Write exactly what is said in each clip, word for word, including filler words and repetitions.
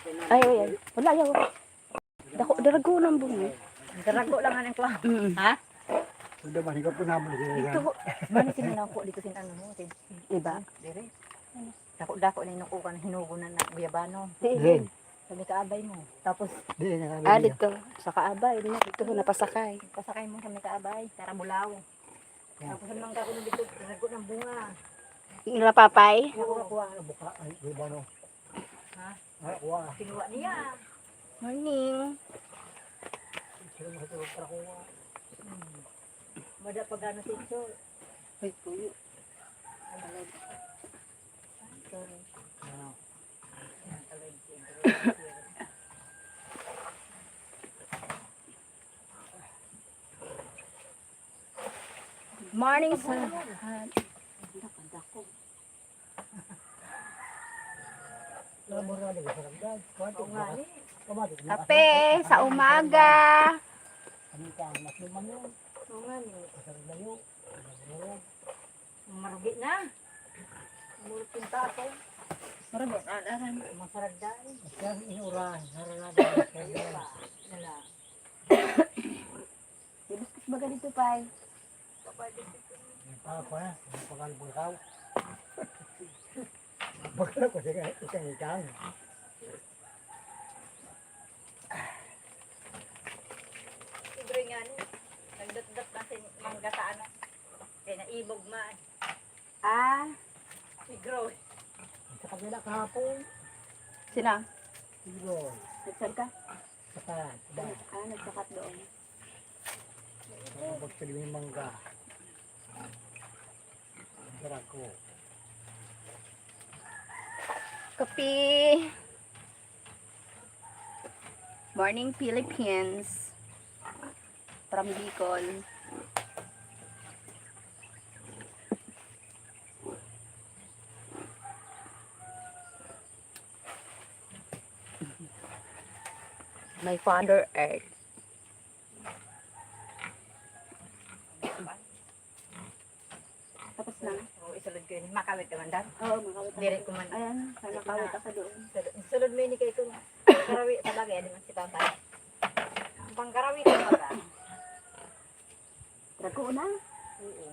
Ay, ay, ay. Wala, yaw. Dako, darago ng bunga. Darago lang ang kuha. Mm. Ha? Sudah, manikot ko naman siya. Dito, mani sino na po dito sin ano mo, sin Iba. Dire. Dako-dako na inukukan, hinugo na na guyabano. Din. Sa may kaabay mo. Tapos, Di, nakabili ah, na. Dito. Sa kaabay, di na dito, napasakay. Pasakay mo sa may kaabay, Tarabulaw. Yan. Tapos naman ka kuno dito, darago ng bunga. Nila papay? Kuha, kuha, ano, buka, ay, guyabano. Ha? Ah, kuha. Kinuha niya. Morning. Sino mo sa tulog para kuha? Hmm. Mada pag ano si Chol. Ay, tuyo. Ano lang. Sorry. Ano? Morning, sir. Kape sa umaga. Oo nga ni. Marugi na. Murot yung tapo. Marugi na, aran. Masarag dahil. Masarag yung ura. Nala. Di biscuit baga dito, pay. Papa, papa, pagal bulkaw. Bakal ko siya ikang ikang. Libre nga ni. Nagdatdat na si mangga sa ano. Kaya naibog man. Ah. Si Groy. Sa kabila kahapon. Sino? Si Groy. Nagsakat? Sakat. Ah, nagsakat doon. Ano ba sila yung mangga? Drago. Kape. Morning, Philippines. From Bicol. My Father Earth. Tapos na. Oo, isulod ko yun. Makawit ka man, Dan? Oo, makawit ako. Diri ko man. Ayan, sa makawit ako doon. Sulod, sulod mo yun, ikay ko. Karawi, sa bagay, ano man si Papa. Ang pangkarawi ko, Papa. Drago na? Oo.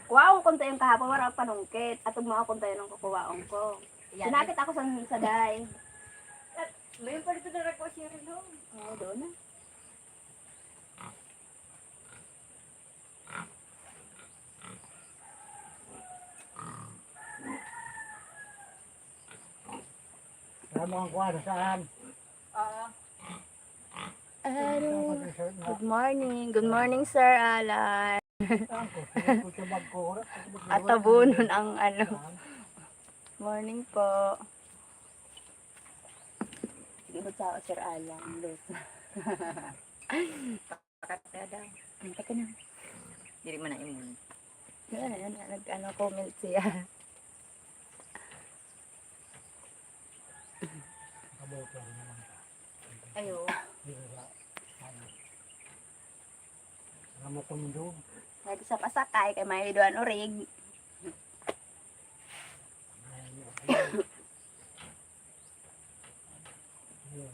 Kuwaon ko tayo kahapon, wala panungkit. At ugma ko tayo ng kukuwaon ko. Yan. Sinakit ako sa, sa day. At, may pa dito na ko siya rin, no? Oo, doon na. Wala mo ang kuha saan? Oo. Ano? Good morning. Good morning, Sir Alan. Atabunon ang ano. Morning po. Sige, ba't sa Sir Alan? Luz. Pakat na daw. Ang pakat na. Diri man na imun. Yan, yan, yan. Nag-ano, comment siya. Ayo. Amo ko mundo. Lagi sa pasakay kay may duan urig.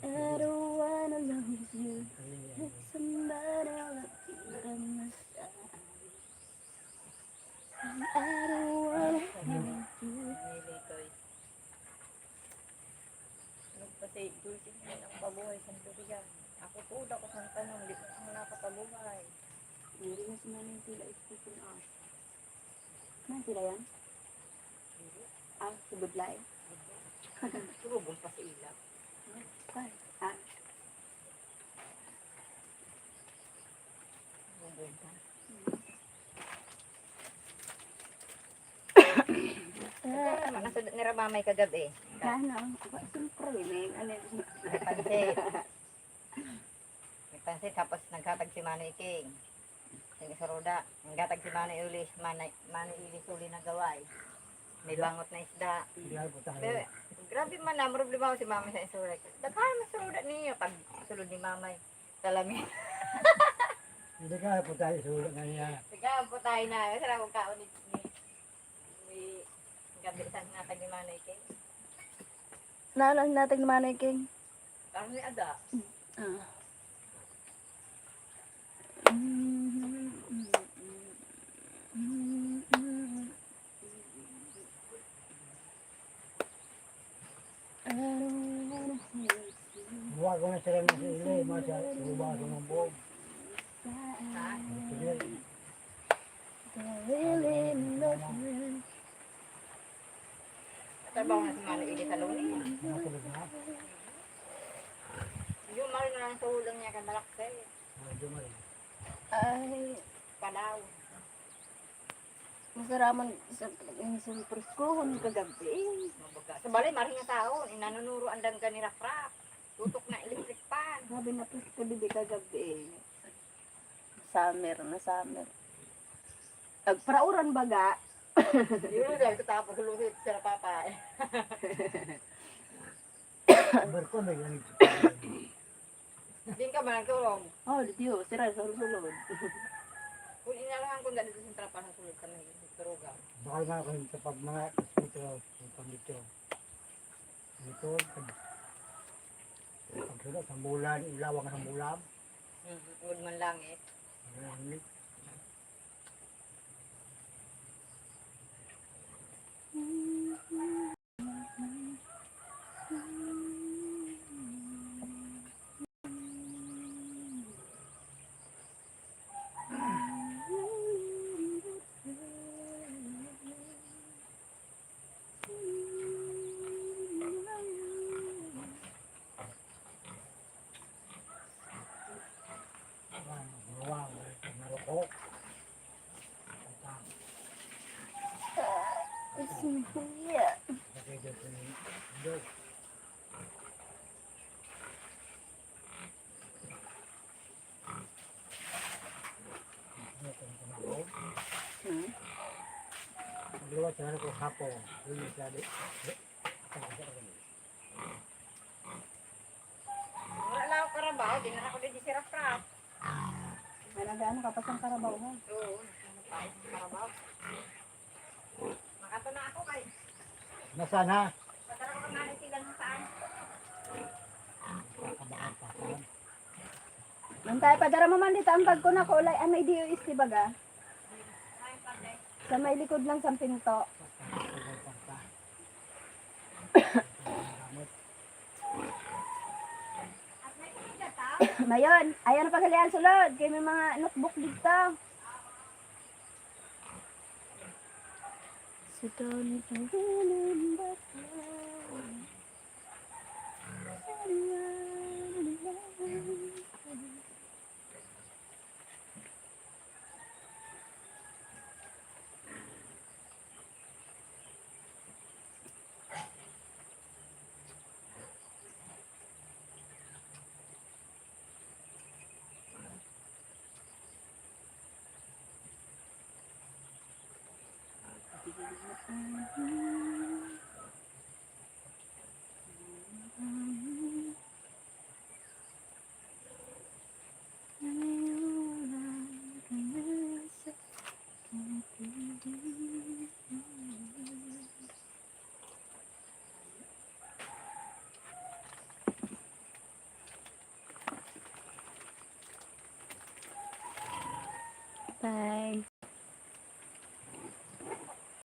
I don't wanna lose you. There's somebody I love you by my side. I don't wanna hurt you. Nagpasay, dulce naman ang pabuhay sa Durian. Ako po, dako sa tanong, di ko sa mga kapabuhay. Hindi na sila yung sila isipin, ah. Saan sila yan? Ah, si Budlay. Turubong pa sa ila. Ay, ah. Turubong pa. Ito naman, nasa nira mamay kagabi. Ano? Aba, siyempre, may ano. Pansit. May pansit, tapos naghatag si Manoy King. Yung isa roda, naghatag si Manoy Uli, Manoy, Manoy Ili Suli na gaway. May bangot na isda. Pero, grabe man na, problema ko si Mami sa isda. Daghan man sa roda niyo, pag sulod ni Mamay. Salami. Hindi ka po tayo sulod na niya. Sige, po tayo na. Masarap ang kaon ni, ni, ni gabi sa nga tag ni Manoy King. Naano, hinatag ni Manay King. Parang may ada. Ah. Huwag ko na sila na sila, masa, luba sa mga buhok. Sila. Trabaho na si Mano Ili sa Luni. Yung mali na lang sa ulang niya kay malaki. Ay. Palaw. Masaraman sa, sa preskuhon kagabi. Mabaga. Sa balay, maring nga taon, inanunuroan lang gani raprap. Tutok na electric fan. Grabe na presko didi kagabi. Summer na summer. Agparauran baga. Yun, sabi ko, tapos lumuhit siya na papa, eh. Barko, may ganito. Di ka man tulog. Oh, di tiyo, sira sa sulod. Kung inalangan ko nga dito sa trapa sa sulod kami, sa Turuga. Bakal nga ako sa pag mga hospital, sa pag dito. Dito, pag, pag sulod, sa bulan, ilawang sa bulan. Mm, ungod man langit. Langit. Hmm? Wala lang ako karabaw, di na ako di sirap-rap. May nag-ano ka pa sa karabaw, ha? Oo, karabaw. Makato na ako kay. Nasaan, ha? Patara ko na sila ng saan. Kabahan pa, saan? Mantay, padara mo man dito ang bag ko na kulay. Ano, D O S T baga? Sa may likod lang sa pinto. Mayon, ayaw na paghalian sulod. Kay may mga notebook dito. Si Tony, ang galing bata.